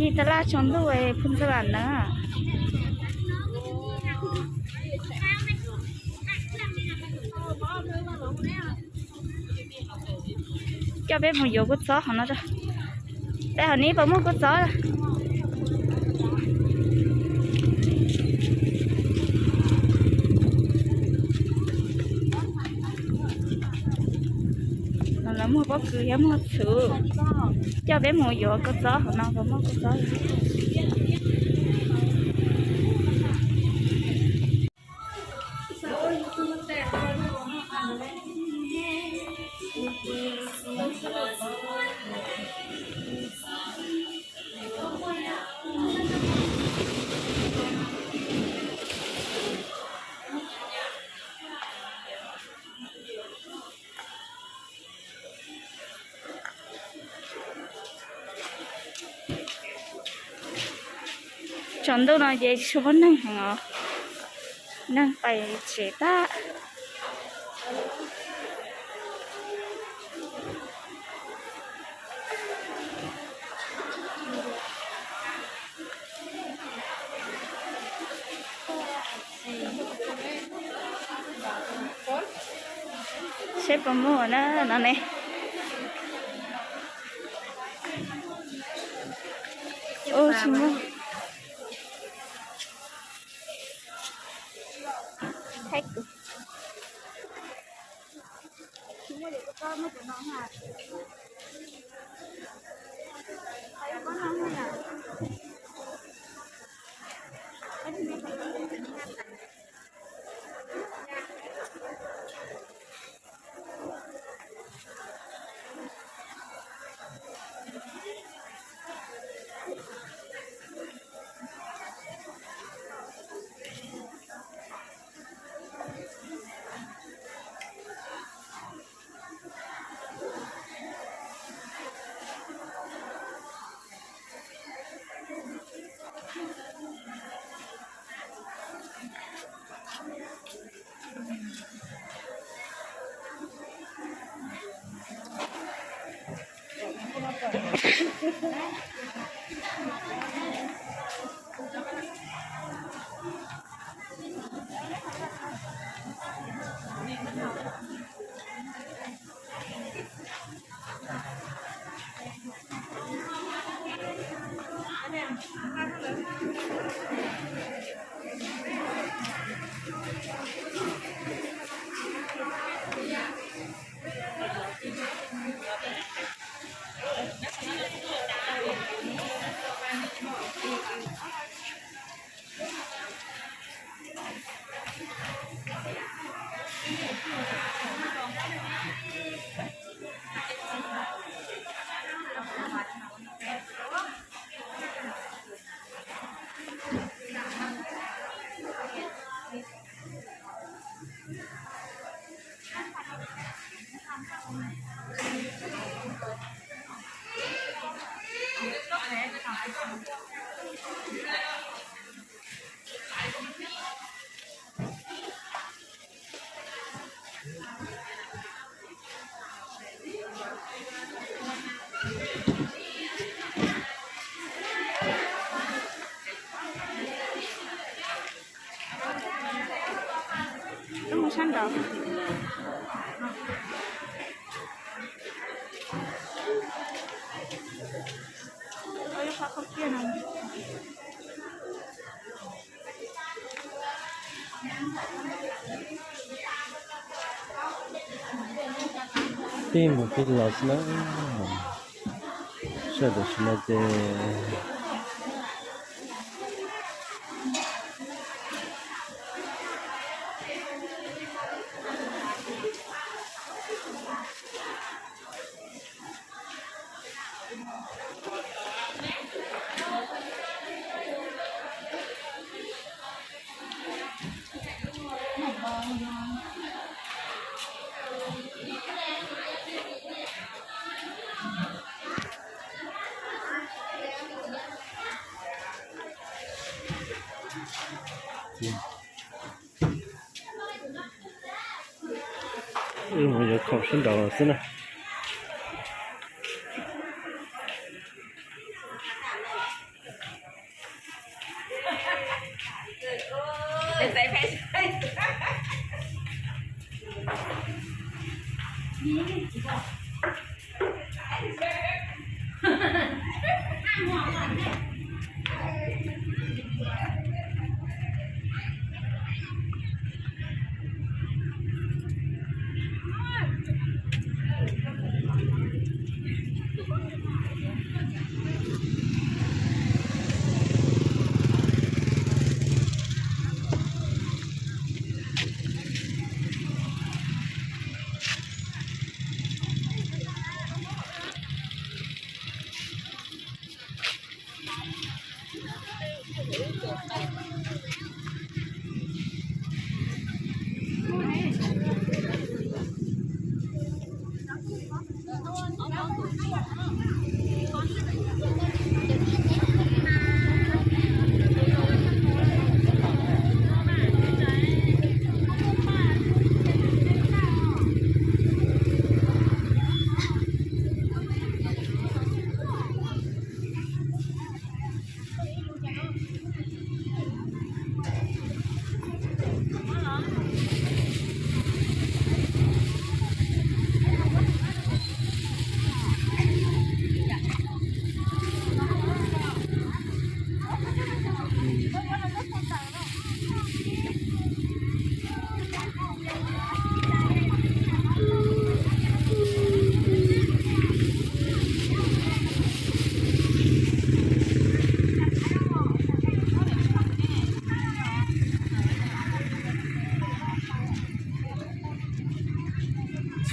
Ib tab laj tsaus ntuj phooj ywg na. Coj peb mus yuav kua txob hauv no. Tej hauv no puas muaj kua txob? Lawv muag pob kws thiab muag txhuv. Coj peb mus yuav kua txob hauv no puas muaj kua txob. Tsaus ntuj no ces tsis muaj neeg heev os, neeg pais tsev tag. Seb puas muaj na no ne. Ub, tsis muaj. Sab nraud. Tib mus tib los xwb na. Sawv daws tam sim no ces Wb mus yuav khoom sab nraud xwb na.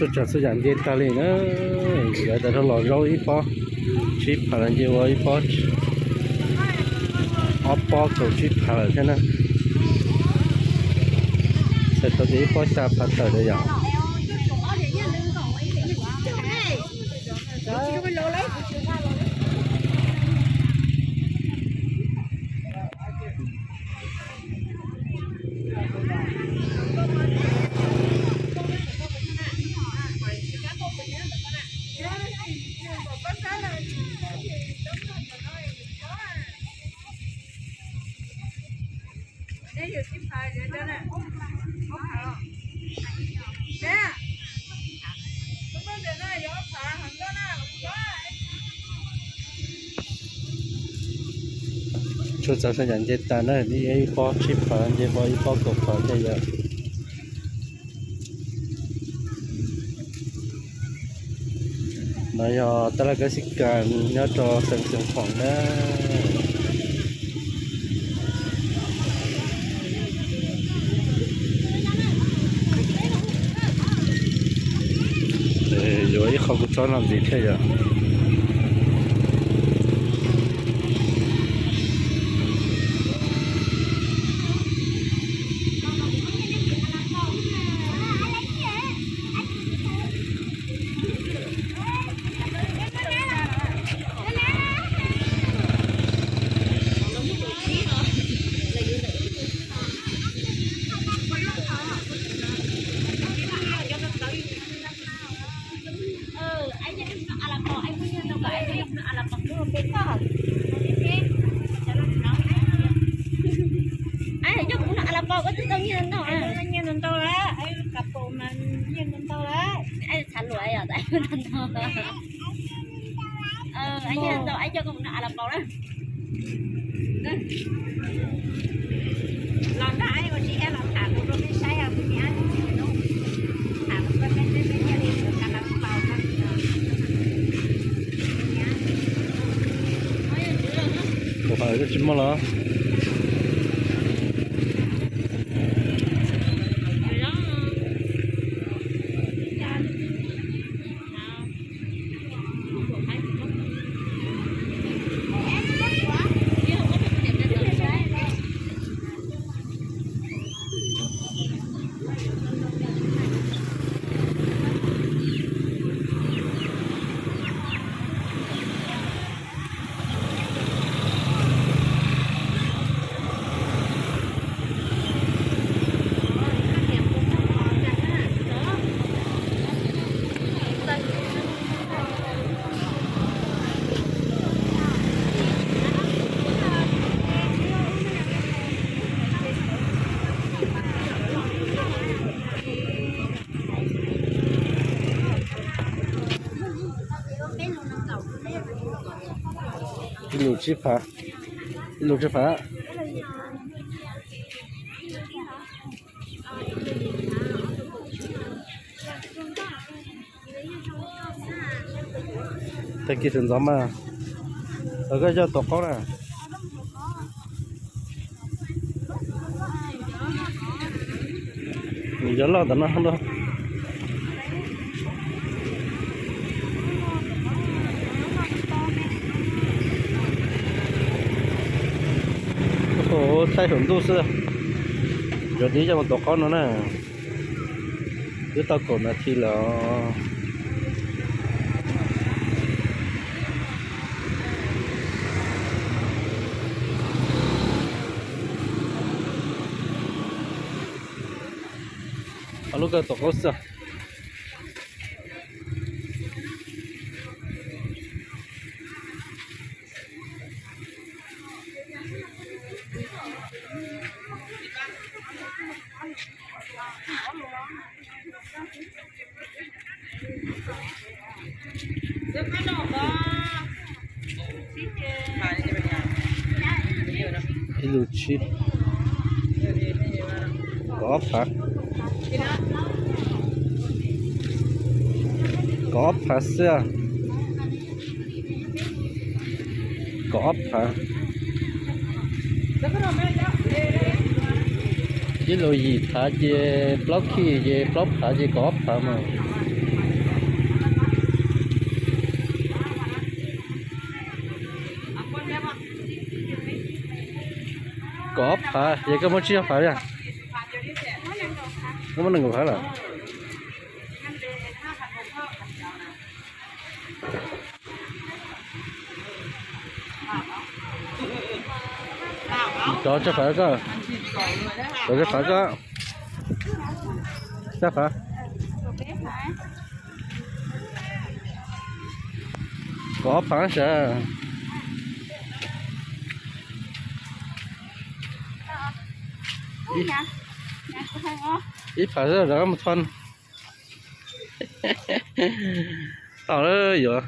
Txhua tsav txhua yam nce tag li na. Yuav tas rau los zaub ib pob tsib phav, nce ua ib pob ob pob kaum tsib phav lawm thiab na. Txhais tau tias ib pob xya phav tawm lawm yom. Txhua tsav txhua yam nce tas na, ib pob tsib phav nce ua ib pob kaum phav thiab yom. No yog tab laj kab xib kas nyob rau xeev Xeev Khuam na. Yuav ib qho kuv tsob no ntxiv thiab yom. Coj kuv noj a la pau, koj twb tau nyiaj ntau, nyiaj ntau lawm, kav paus mas nyiaj ntau lawm, txhav luam yom, ntau. Nyiaj ntau, coj koj mus noj a la pau na. Los nrog ua si los tham rau peb saib, tham rau peb saib peb nyiaj li kav a la pau. Kuv hais koj tsis muaj los. Ib lus tsib phav, ib lus tsib phav. Tag kis sawv ntxov mas, los koj coj tuav qaub na. Nws yuav loj ntawm no. Thaij saum ntuj xwb. Yuav tib coj mus tuav qaub no na. Twb tau kaum nas this lawm. Ob lub koj tuav qaub xwb. Ib lus tsib, kaum ob phav, kaum ob phav xwb. Kaum ob phav. Ib lus yim phav ces plaub khij ces plaub phav ces kaum ob phav mas. Kaum ob phav ces koj muab tsib caug phav yog? Koj muab nees nkaum phav lawm. Cov tsib phav koj, cov tsib phav koj, tsib phav. Kaum ob phav sawv. Ib phav xwb rov qab mus tho. Tau lawm yuav.